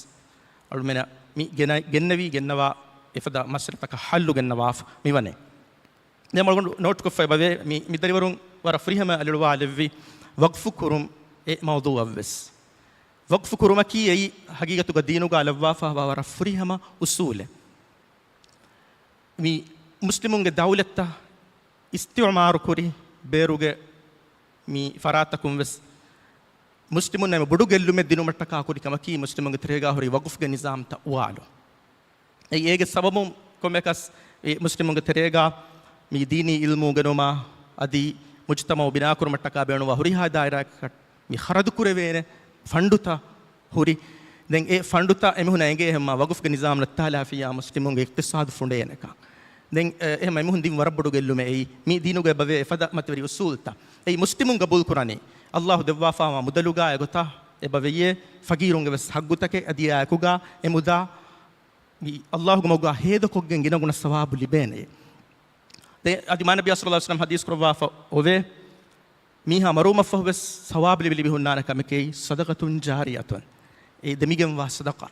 އަޅުމެނަށް މި ގެނަ-، ގެންނެވި ގެންނަވާ އެފަދަ މައްސަލަތަކަށް ޙައްލު ގެންނަވާފަ މިވަނީ. ދެން އަޅުގަނޑު ނޯޓް ކޮށްފަ އެބަވޭ މި، މި ދަރިވަރުން ވަރަށް ފުރިހަމަ އަލިއުޅުވާލެއްވި ވަޤްފު ކުރުން އެ މައުޟޫޢަށްވެސް. ވަޤްފު ކުރުމަކީ އެއީ ހަގީގަތުގަ ދީނުގަ ލައްވާފަވާ ވަރަށް ފުރިހަމަ އުޞޫލެއް. މި މުސްލިމުންގެ ދައުލަތްތައް އިސްތިޢުމާރު ކުރި ބޭރުގެ މި ފަރާތްތަކުން ވެސް މުސްލިމުންނަށް އެންމެ ބޮޑު ގެއްލުމެއް ދިނުމަށްޓަކާ ކުރި ކަމަކީ މުސްލިމުންގެ ތެރޭގާ ހުރި ވަޤުފްގެ ނިޒާމްތައް އުވާލުން. އެއީ އޭގެ ސަބަބުން ކޮންމެއަކަސް އެ މުސްލިމުންގެ ތެރޭގާ މި ދީނީ އިލްމު އުނގެނުމާ އަދި މުޖުތަމަޢު ބިނާކުރުމަށްޓަކާ ބޭނުންވާ ހުރިހާ ދާއިރާއަކަށް މި ޚަރަދު ކުރެވޭނެ ފަންޑުތައް ހުރި. ދެން އެ ފަންޑުތައް އެމީހުނަށް އެނގޭ އެހެންމާ ވަގުފްގެ ނިޒާމް ނައްތާލާފިއްޔާ މުސްލިމުންގެ އިޤްތިޞާދު ފުނޑޭނެކަން. ދެން އެ، އެހެންމާ އެމީހުން ދިން ވަރަށް ބޮޑު ގެއްލުމެއް އެއީ. މި ދީނުގަ އެބަވޭ އެފަދަ މަތިވެރި އުޞޫލްތައް. އެއީ މުސްލިމުން ގަބޫލު ކުރަނީ އައްލާހު ދެއްވާފާވާ މުދަލުގަ އެގޮތަށް އެބަވެޔޭ ފަގީރުންގެ ވެސް ޙައްޤުތަކެއް އަދި އެއާއެކުގަ އެ މުދާ މި އައްލާހުގެ މަގުގަ ހޭދަކޮށްގެން ގިނަގުނަ ސަވާބު ލިބޭނެ. ދެ-، އަދި މާނަބީ ޞައްލައްލާހު ޢަލައިހި ވަސައްލަމް ޙަދީޘް ކުރައްވާފަ އޮވޭ، މީހާ މަރުވުމަށްފަހު ވެސް ސަވާބު ލިބި ލިބި ހުންނާނެ ކަމެކޭ ޞަދަޤަތުން ޖާރިޔަތުން، އެ ދެމިގެންވާ ޞަދަޤާ.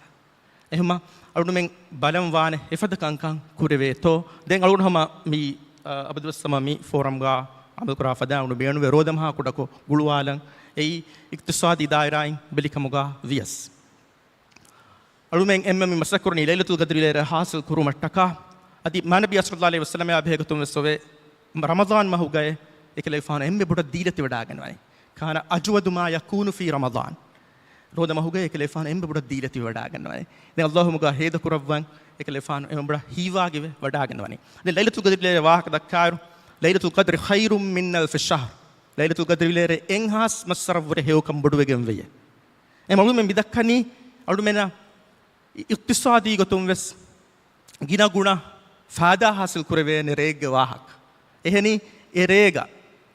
އެހެންމާ އަޅުމެން ބަލަން ވާނެ އެފަދަ ކަންކަން ކުރެވޭތޯ. ދެން އަޅުގަނޑު ހަމަ މި، އަ، އަބަދުވެސް ހަމަ މި ފޯރަމްގަ އަމަލުކުރާ ފަދައިން އަޅުގަނޑު ބޭނުންވޭ ރޯދަމަހާ ކުޑަކޮށް ގުޅުވާލަން. އެއީ އިޤްތިޞާދީ ދާއިރާއިން ބެލިކަމުގަ ވިޔަސް. އަޅުމެން އެންމެ މި މަސައްކަތް ކުރަނީ ލައިލަތުލް ޤަދްރި ލޭރަ ޙާޞިލް ކުރުމަށްޓަކާ. އަދި މާނަބީ ޞައްލައްލާހު ޢަލައިހި ވަސައްލަމާ ބެހޭގޮތުން ވެސް އޮވޭ، ރަމަޟާން މަހުގައި އެކަލޭގެފާނު އެންމެ ބޮޑަށް ދީލަތިވެވަޑައިގަންނަވަނީ. كان أجود ما يكون في رمضان. ރޯދަ މަހުގައި އެކަލޭގެފާނު އެންމެ ބޮޑަށް ދީލަތިވެވަޑައިގަންނަވަނީ. ދެން އައްލާހު މަގުގަ ހޭދަކުރައްވަން އެކަލޭގެފާނު އެންމެ ބޮޑަށް ހީވާގިވެ ވަޑައިގަންނަވަނީ. ދެން ލައިލަތުލް ޤަދްރި ލޭރަ ވާހަކަ ދައްކާއިރު، ليلة القدر خير من ألف شهر. ލައިލަތުލް ޤަދްރި ލޭރެ އެއްހާސް މައްސަރަށްވުރެ ހެޔޮކަން ބޮޑުވެގެން ވެޔޭ. އެ އަޅުމެން މި ދައްކަނީ އަޅުމެންނަށް އިޤްތިޞާދީ ގޮތުން ވެސް ގިނަ ގުނަ ފާއިދާ ޙާޞިލް ކުރެވޭނެ ރެއެއްގެ ވާހަކަ. އެހެނީ އެ ރޭގަ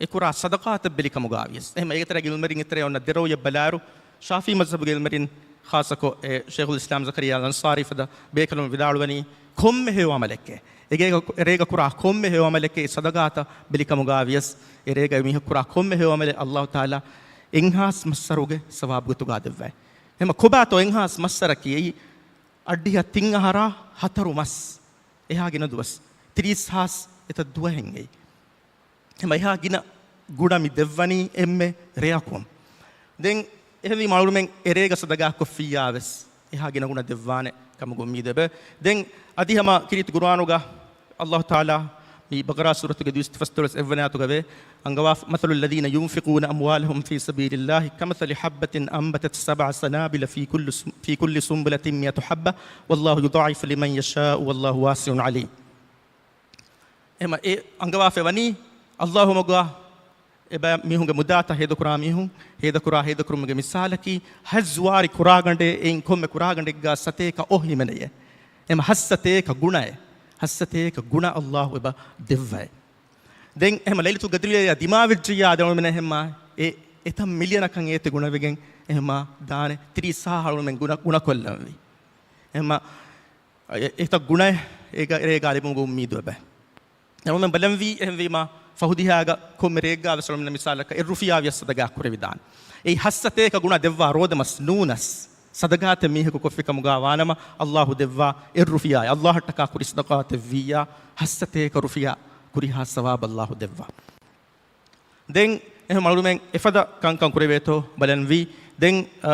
އެ ކުރާ ޞަދަޤާތައް ބެލިކަމުގަ ވިޔަސް. އެހެން އޭގެ ތެރޭގަ ޢިލްމުވެރިންގެ ތެރޭ އޮންނަ ދެ ރައުޔަށް ބަލާއިރު، ޝާފިޢީ މަޒްހަބުގެ ޢިލްމުވެރިން ޚާއްޞަކޮށް އެ ޝޭޚުލް އިސްލާމް ޒަކަރިއްޔާ އަލްއަންޞާރީ ފަދަ ބޭކަލުން ވިދާޅުވަނީ ކޮންމެ ހެޔޮ ޢަމަލެއްގެ އެގޭގަ، އެ ރޭގަ ކުރާ ކޮންމެ ހެޔޮ ޢަމަލެއްގެ ޞަދަޤާތައް ބެލިކަމުގަ ވިޔަސް، އެ ރޭގަ އެމީހަކު ކުރާ ކޮންމެ ހެޔޮ ޢަމަލެއް އައްލާހު ތަޢާލާ އެއްހާސް މައްސަރުގެ ސަވާބު ގޮތުގަ ދެއްވައި. އެހެންމަ ކޮބާތޯ އެއްހާސް މައްސަރަކީ؟ އެއީ އަށްޑިހަ ތިން އަހަރާ ހަތަރު މަސް، އެހާ ގިނަ ދުވަސް، ތިރީސް ހާސް އެތައް ދުވަހެއް އެއީ. އެހެންމަ އެހާ ގިނަ ގުނަ މި ދެއްވަނީ އެންމެ ރެއަކުން. ދެން އެހެންވީމަ އަޅުމެން އެ ރޭގަ ޞަދަޤާތްކޮށްފިއްޔާ ވެސް އެހާ ގިނަ ގުނަ ދެއްވާނެ ކަމުގެ އުއްމީދެއް އެބަ. ދެން އަދި ހަމަ ކީރިތި ޤުރުއާނުގަ އައްލާހު ތަޢާލާ މި ބަޤަރާ ސޫރަތުގެ ދުއިސައްތަ ފަސްދޮޅަސް އެއްވަނަ އާޔަތުގަ ވޭ، އަންގަވާ، مثل الذين ينفقون أموالهم في سبيل الله كمثل حبة أنبتت سبع سنابل في كل سن-، في كل سنبلة مئة حبة والله يضاعف لمن يشاء والله واسع عليم. އެހެންމަ އެ އަންގަވާފައި ވަނީ އައްލާހު މަގުގަ އެބަ މީހުންގެ މުދާތައް ހޭދަކުރާ މީހުން، ހޭދަކުރާ ހޭދަކުރުމުގެ މިސާލަކީ ހަތް ޒުވާރި ކުރާގަނޑެއް، އެއިން ކޮންމެ ކުރާގަނޑެއްގަ ސަތޭކަ އޮށް ހިމެނެޔޭ. އެހެންމަ ހަތްސަތޭކަ ގުނައެއް، ހަތްސަތޭކަ ގުނަ އައްލާހު އެބަ ދެއްވައޭ. ދެން އެހެންމަ ލައިލަތުލް ޤަދްރިއަށް ދިމާވެއްޖެއްޔާ އަޅުމެން އެހެންމަ އެ އެތައް މިލިއަނަކަށް އޭތި ގުނަވެގެން އެހެންމަ ދާނެ ތިރީސް ހާހަށް އަޅުމެން ގުނަ، ގުނަކޮށްލަންވީ. އެހެންމަ އެ-، އެތައް ގުނައެއް އޭގަ، ރޭގަ ލިބުމުގެ އުއްމީދު އެބަ. އަޅުމެން ބަލަންވީ އެހެންވީމަ ފަހު ދިހާގަ ކޮންމެ ރެއެއްގަ ވެސް އަޅުމެން މިސާލަކަށް އެއް ރުފިޔާ ވިޔަސް ޞަދަޤާ ކުރެވިދާނެ. އެއީ ހަތްސަތޭކަ ގުނަ ދެއްވާ ރޯދަމަސް ނޫނަސް ޞަދަޤާތެއް މީހަކު ކޮށްފި ކަމުގަ ވާނަމަ، އައްލާހު ދެއްވާ އެއް ރުފިޔާ އައްލާހަށްޓަކާ ކުރި ޞަދަޤާތެއް ވިއްޔާ، ހަތްސަތޭކަ ރުފިޔާ ކުރިހާ ސަވާބު އައްލާހު ދެއްވާ. ދެން އެހެން އަޅުމެން އެފަދަ ކަންކަން ކުރެވޭތޯ ބަލަންވީ. ދެން، އަ،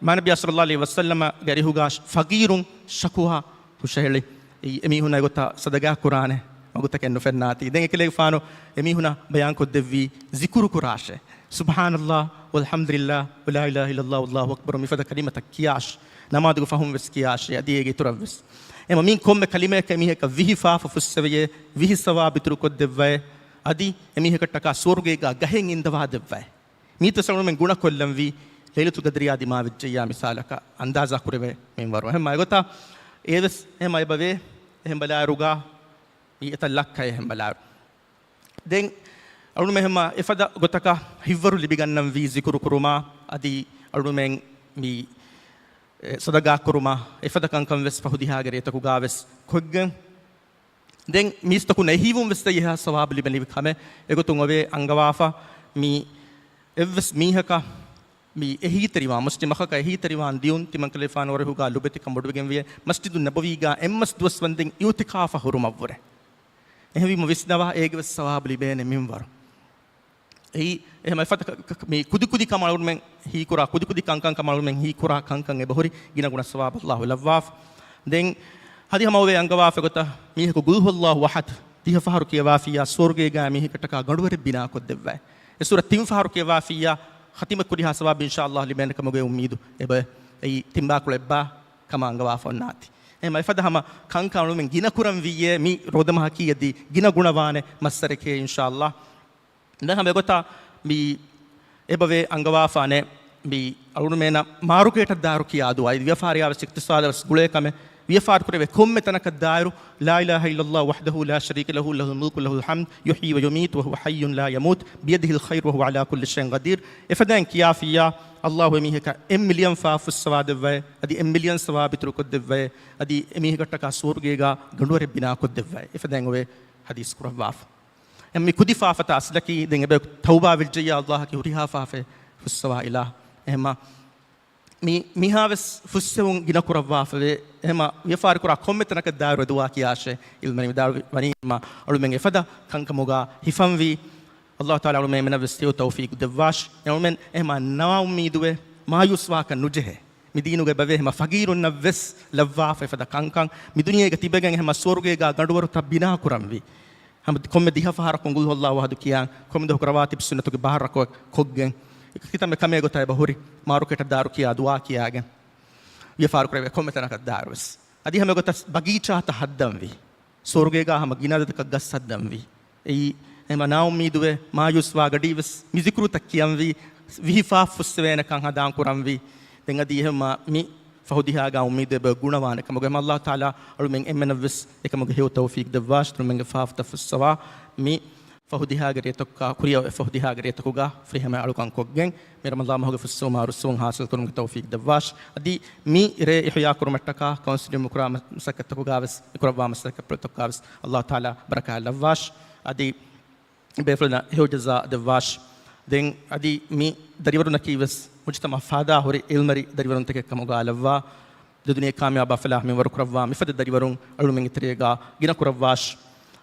މާނަބީ ޞައްލައްލާހު ޢަލައިހި ވަސައްލަމަގެ އަރިހުގަ ފަގީރުން ޝަކުވާ ހުށަހެޅި، އެ، އެމީހުންނަށް އެގޮތަށް ޞަދަޤާ ކުރާނެ ވަގުތަކެއް ނުފެންނާތީ. ދެން އެކަލޭގެފާނު އެމީހުނަށް ބަޔާންކޮށްދެއްވީ، ޒިކުރު ކުރާށޭ، سبحان الله والحمد لله ولا إله إلا الله والله أكبر، މިފަދަ ކަލިމަތައް ކިޔާށޭ، ނަމާދުގެ ފަހުން ވެސް ކިޔާށޭ، އަދި އޭގެ އިތުރަށް ވެސް. އެމަ މިން ކޮންމެ ކަލިމަޔަކަށް އެމީހަކަށް ވިހި ފާފަ ފުއްސެވެޔޭ، ވިހި ސަވާބު އިތުރުކޮށްދެއްވައޭ، އަދި އެމީހަކަށްޓަކާ ސުވަރުގޭގަ ގަހެއް އިންދަވާ ދެއްވައޭ. މީތަސް އަޅުމެން ގުނަކޮށްލަންވީ، ލައިލަތުލް ޤަދްރިއާ ދިމާވެއްޖެއްޔާ މިސާލަކަށް އަންދާޒާ ކުރެވޭ މިންވަރު. އެހެންމަ އެގޮތަށް އޭވެސް އެހެމަ އެބަވޭ. އެހެން ބަލާއިރުގަ މީ އެތައް ލައްކައެއް އެހެން ބަލާއިރު. ދެން އަޅުމެ ހެމަ އެފަދަ ގޮތަކަށް ހިއްވަރު ލިބިގަންނަންވީ ޒިކުރު ކުރުމާ، އަދި އަޅުމެން މި، އެ، ސަދަގާ ކުރުމާ، އެފަދަ ކަންކަން ވެސް ފަހު ދިހާގެ ރޭތަކުގާ ވެސް ކޮށްގެން. ދެން މީސްތަކުން އެހީވުން ވެސް ދެއްޔެހާ ސަވާބު ލިބެނިވި ކަމެއް. އެގޮތުން އޮވޭ އަންގަވާފަ މި އެއްވެސް މީހަކަށް މި އެހީތެރިވާން، މުސްލިމް އަޚަކަށް އެހީތެރިވާން ދިޔުން، ތިމަންކަލޭފާނު ވަރަށް ހުގާ ލުބެތިކަން ބޮޑުވެގެންވިއޭ. މަސްޖިދު ނަބަވީގާ އެއްމަސް ދުވަސް ވަންދެން އިއުތިކާފަށް ހުރުމަށްވުރެ. އެހެންވީމަ ވިސްނަވާ، އޭގެ ވެސް ސަވާބު ލިބޭނެ މިންވަރު. އެއީ، އެހެމަ އެފަދަ ކަ-، ކަ-، މި ކުދި ކުދި ކަމަށް އަޅުމެން ހީކުރާ، ކުދި ކުދި ކަންކަން ކަމަށް އަޅުމެން ހީކުރާ ކަންކަން އެބަހުރި ގިނަ ގުނަ ސަވާބު އައްލާހު ލައްވާފަ. ދެން ހަދި ހަމަ އޮވޭ އަންގަވާފަ ގޮތަށް މީހަކު ގުލް ހުވައްލާހު އަޙަދު ދިހަ ފަހަރު ކިޔަވާފިއްޔާ ސުވަރުގޭގާ މީހަކަށްޓަކާ ގަނޑުވަރެއް ބިނާކޮށްދެއްވައި. އެ ސޫރަ ތިން ފަހަރު ކިޔަވާފިއްޔާ ޚަތިމެއް ކުރިހާ ސަވާބު އިންޝާއައްލާހު ލިބޭނެ ކަމުގެ އުއްމީދު އެބަ އެއީ ތިންބާކޮޅެއްބާ ކަމަށް އަންގަވާފަ އޮންނާތީ. އެހެމަ އެފަދަ ހަމަ ކަންކަން އަޅުމެން ގިނަ ކުރަން ވިއްޔޭ މި ރޯދަމަހަކީ އަދި ގިނަ ގުނަވާނެ މައްސަރެކޭ އިންޝާއައްލާހު. ދެން ހަމަ އެގޮތަށް މި އެބަވޭ އަންގަވާފާނެ މި އަޅުމެންނަށް މާރުކޭޓަށް ދާއިރު ކިޔާ ދުޢާ. ވިޔަފާރިއާ ވެސް އިޤްތިޞާދަށް ވެސް ގުޅޭ ކަމެއް. ވިޔަފާރި ކުރެވޭ ކޮންމެ ތަނަކަށް ދާއިރު، لا إله إلا الله وحده لا شريك له، له الملك وله الحمد، يحيي ويميت وهو حي لا يموت، بيده الخير وهو على كل شيء قدير. އެފަދައިން ކިޔާފިއްޔާ، އައްލާހު އެމީހަކަށް އެއް މިލިއަން ފާފަ ފުއްސަވާ ދެއްވައޭ، އަދި އެއް މިލިއަން ސަވާބު އިތުރު ކޮށްދެއްވައޭ، އަދި އެމީހަކަށްޓަކާ ސުވަރުގޭގާ ގަނޑުވަރެއް ބިނާ ކޮށްދެއްވައޭ. އެފަދައިން އޮވޭ ޙަދީޘް ކުރައްވާފަ. އެ މި ކުދި ފާފަތައް އަސްލަކީ ދެން އެބަ ތައުބާ ވެއްޖެއްޔާ އައްލާހަކީ ހުރިހާ ފާފައެއް ފުއްސަވާ އިލާހު. އެހެމަ މި، މިހާވެސް ފުއްސެވުން ގިނަ ކުރައްވާފަވޭ. އެހެމަ ވިޔަފާރި ކުރާ ކޮންމެ ތަނަކަށް ދާއިރު އެ ދުޢާ ކިޔާށޭ. ޢިލްމުވެރިން ވިދާޅުވަނީ އެހެމަ އަޅުމެން އެފަދަ ކަންކަމުގާ ހިފަންވީ. އައްލާހު ތަޢާލާ އަޅުމެން އެމެނަށް ވެސް ހެޔޮ ތައުފީޤު ދެއްވާށި. އަޅުމެން އެހެމަ ނާއުއްމީދުވެ މާޔޫސްވާކަށް ނުޖެހޭ. މި ދީނުގައި އެބަވޭ ހަމަ ފަގީރުންނަށް ވެސް ލައްވާފަ އެފަދަ ކަންކަން. މި ދުނިޔޭގަ ތިބެގެން ހަމަ ސުވަރުގޭގާ ގަނޑުވަރުތައް ބިނާ ކުރަންވީ. ހަމަ ކޮންމެ ދިހަ ފަހަރަކުން ގުލް ހުވައްލާހު އަޙަދު ކިޔާ، ކޮންމެ ދުވަހަކު ރަވާތިބު ސުންނަތުގެ ބަހަށް ރަކުޢަތް ކޮށްގެން، ކިތަންމެ ކަމެއް ގޮތަށް އެބަ ހުރި، މާރުކޭޓަށް ދާއިރު ކިޔާ ދުޢާ ކިޔާގެން، ވިޔަފާރި ކުރެވޭ ކޮންމެ ތަނަކަށް ދާއިރު ވެސް. އަދި ހަމަ ގޮތަށް ބަގީޗާތައް ހައްދަންވީ. ސުވަރުގޭގާ ހަމަ ގިނަ އަދަދަކަށް ގަސް ހައްދަންވީ. އެއީ އެހެމަ ނާއުއްމީދުވެ، މާޔޫސްވާ ގަޑީ ވެސް މި ޒިކުރުތައް ކިޔަންވީ، ވިހި ފާފަ ފުއްސެވޭނެކަން ހަނދާން ކުރަންވީ. ދެން އަދި އެހެމަ މި ފަހު ދިހާގާ އުއްމީދު އެބަ ގުނަވާނެ ކަމުގައި އައްލާހު ތަޢާލާ އަޅުމެން އެންމެނަށް ވެސް އެކަމުގެ ހެޔޮ ތައުފީޤު ދެއްވާށި. އަޅުމެންގެ ފާފަތައް ފުއްސަވާ މި ފަހު ދިހާގެ ރޭތަކުގާ، ކުރިއަށް އޮތް ފަހު ދިހާގެ ރޭތަކުގާ ފުރިހަމަ އަޅުކަން ކޮށްގެން، މި ރަމަޟާން މަހުގެ ފުއްސެވުމާ ރުއްސެވުން ޙާޞިލް ކުރުމުގެ ތައުފީޤު ދެއްވާށި. އަދި މި ރޭ އިޙްޔާ ކުރުމަށްޓަކާ ކައުންސިލުން މި ކުރާ މަ-، މަސައްކަތްތަކުގާ ވެސް، މި ކުރައްވާ މަސައްކަތްތަކުގާ ވެސް އައްލާހު ތަޢާލާ ބަރަކާތް ލައްވާށި. އަދި ބޭފުޅުންނަށް ހެޔޮ ޖަޒާ ދެއްވާށި. ދެން އަދި މި ދަރިވަރުންނަކީ ވެސް މުޖުތަމަޢަށް ފާދާ ހުރި ޢިލްމުވެރި ދަރިވަރުންތަކެއް ކަމުގައި ލައްވާ، ދުނިޔެ ކާމިޔާބާ ފަލާޙް މިންވަރު ކުރައްވާ މިފަދަ ދަރިވަރުން އަޅުމެންގެ ތެރޭގާ ގިނަ ކުރައްވާށި.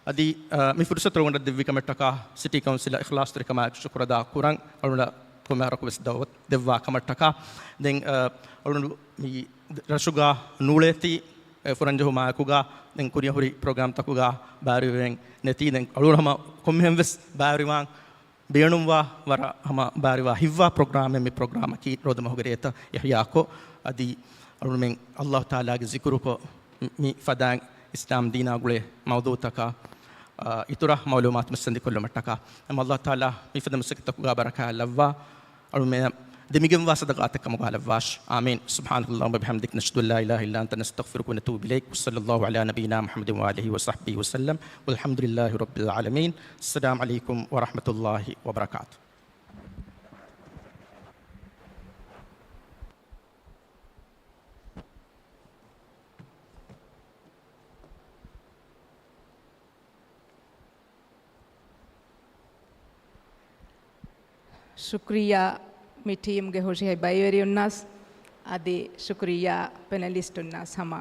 އަދި، އަ، މި ފުރުޞަތު އަޅުގަނޑަށް ދެއްވި ކަމަށްޓަކާ ސިޓީ ކައުންސިލަށް އިޚްލާޞްތެރިކަމާއެކު ޝުކުރު އަދާ ކުރަން. އަޅުގަނޑަށް ކޮންމެ ވަރަކު ވެސް ދަޢުވަތު ދެއްވާ ކަމަށްޓަކާ. ދެން، އަ، އަޅުގަނޑު މި ރަށުގާ ނޫޅޭތީ، އެ، ފުރަންޖެހުމާއެކުގާ ދެން ކުރިއަށް ހުރި ޕްރޮގްރާމްތަކުގާ ބައިވެރިވެގެން ނެތީ. ދެން އަޅުގަނޑު ހަމަ ކޮންމެހެން ވެސް ބައިވެރިވާން ބޭނުންވާ ވަރަށް ހަމަ ބާރިވާ ހިތްވާ ޕްރޮގްރާމެއް މި ޕްރޮގްރާމަކީ ރޯދަމަހުގެ ރޭތައް އިޙްޔާކޮށް، އަދި އަޅުމެން އައްލާހު ތަޢާލާގެ ޒިކުރުކޮށް، މި ފަދައިން އިސްލާމް ދީނާ ގުޅޭ މައުޟޫޢުތަކާ، އާ، އިތުރަށް މަޢުލޫމާތު މައްސަނދި ކޮށްލުމަށްޓަކާ، އެމަ އައްލާހު ތަޢާލާ މިފަދަ މަސައްކަތްތަކުގާ ބަރަކާތް ލައްވާ، އަޅުމެން ދެމިގެންވާ ޞަދަޤާތެއް ކަމުގާ ލައްވާށި. آمين. سبحانك اللهم وبحمدك، نشهد أن لا إله إلا أنت، نستغفرك ونتوب إليك. وصلى الله على نبينا محمد وآله وصحبه وسلم. والحمد لله رب العالمين. السلام عليكم ورحمة الله وبركاته. ޝުކުރިއްޔާ މި ޓީމްގެ ހުށިހެ ބައިވެރިޔުންނަސް، އަދި ޝުކުރިއްޔާ ޕެނަލިސްޓުންނަސް. ހަމަ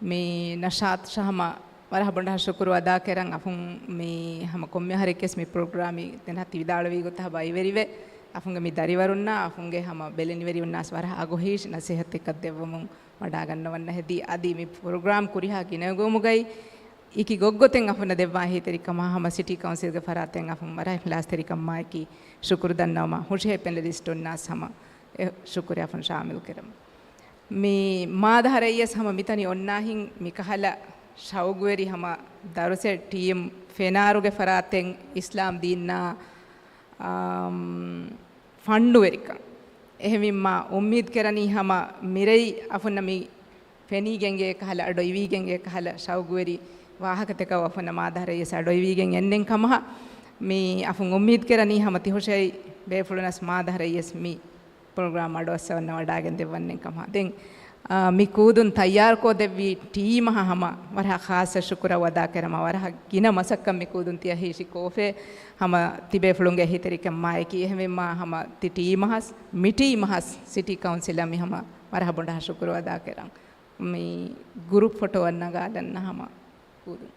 މި ނަޝާތު ޝަހަމަ ވަރަށް ބޮޑަށް ޝުކުރު އަދާކެރަން. އަފުން މި ހަމަ ކޮންމެ އަހަރެއްގެސް މި ޕްރޮގްރާމީ ދެން ތި ވިދާޅުވީ ގޮތަށް ބައިވެރިވެ، އަފުންގެ މި ދަރިވަރުންނާ، އަފުންގެ ހަމަ ބެލެނިވެރިޔުންނާސް ވަރަށް އަގުހީށް ނަސޭހަތެއްކަށް ދެއްވަމުން ވަޑާގަންނަވަންނަ ހެދީ. އަދި މި ޕްރޮގްރާމް ކުރިހާ ގިނަގޮމުގައި އެކި ގޮށްގޮތެއް އަފުންނަށް ދެއްވާ އެހީތެރިކަމާ ހަމަ ސިޓީ ކައުންސިލްގެ ފަރާތެއް އަފުން ވަރަށް އިޚްލާޞްތެރިކަމާއެކީ ޝުކުރު ދަންނަވަމާ ހުށިހެ ޕެނަލިސްޓުންނާސް ހަމަ އެ ޝުކުރި އަފުން ޝާމިލް ކެރަމު. މި މާދަހަރައިޔަސް ހަމަ މިތަނި އޮންނާހިން މިކަހަލަ ޝައުގުވެރި ހަމަ ދަރުސެއް ޓީމް ފެނާރުގެ ފަރާތެއް އިސްލާމް ދީންނާ، އާމް، ފަންޑުވެރިކަން. އެހެންވީމާ އުއްމީދު ކެރަނީ ހަމަ މިރެއި އަފުންނަށް މި ފެނީގެންގެ ކަހަލަ އަޑޮއިވީގެންގެ ކަހަލަ ޝައުގުވެރި ވާހަކަތަކަށް އަފުން މާދަހަރައިޔަސް އަޑޮއިވީގެން އެންނެން ކަމަހަ މި އަފުން އުއްމީދު ކެރަނީ ހަމަ ތިހުށައި ބޭފުޅުނަސް މާދަހަރައިޔަސް މި ޕްރޮގްރާމް އަޑުއައްސަވަންނަ ވަޑާގެން ދެއްވަންނެން ކަމަށް. ދެން، އާ، މި ކޫދުން ތައްޔާރުކޮށް ދެއްވި ޓީމަށް ހަމަ ވަރަށް ޚާއްޞަ ޝުކުރަށް ވަދާ ކެރަމަ، ވަރަށް ގިނަ މަސައްކަތް މި ކޫދުން ތިޔަ ހީށި ކޯފޭ ހަމަ ތިބޭފުޅުންގެ އެހީތެރިކަމާއެކީ. އެހެންވީމާ ހަމަ ތި ޓީމަށް، މި ޓީމަށް، ސިޓީ ކައުންސިލަށް މި ހަމަ ވަރަށް ބޮޑަށް ޝުކުރު ވަދާ ކެރަން. މި ގުރޫޕް ފޮޓޯއަށް ނަގާލަން ހަމަ ކޫދުން.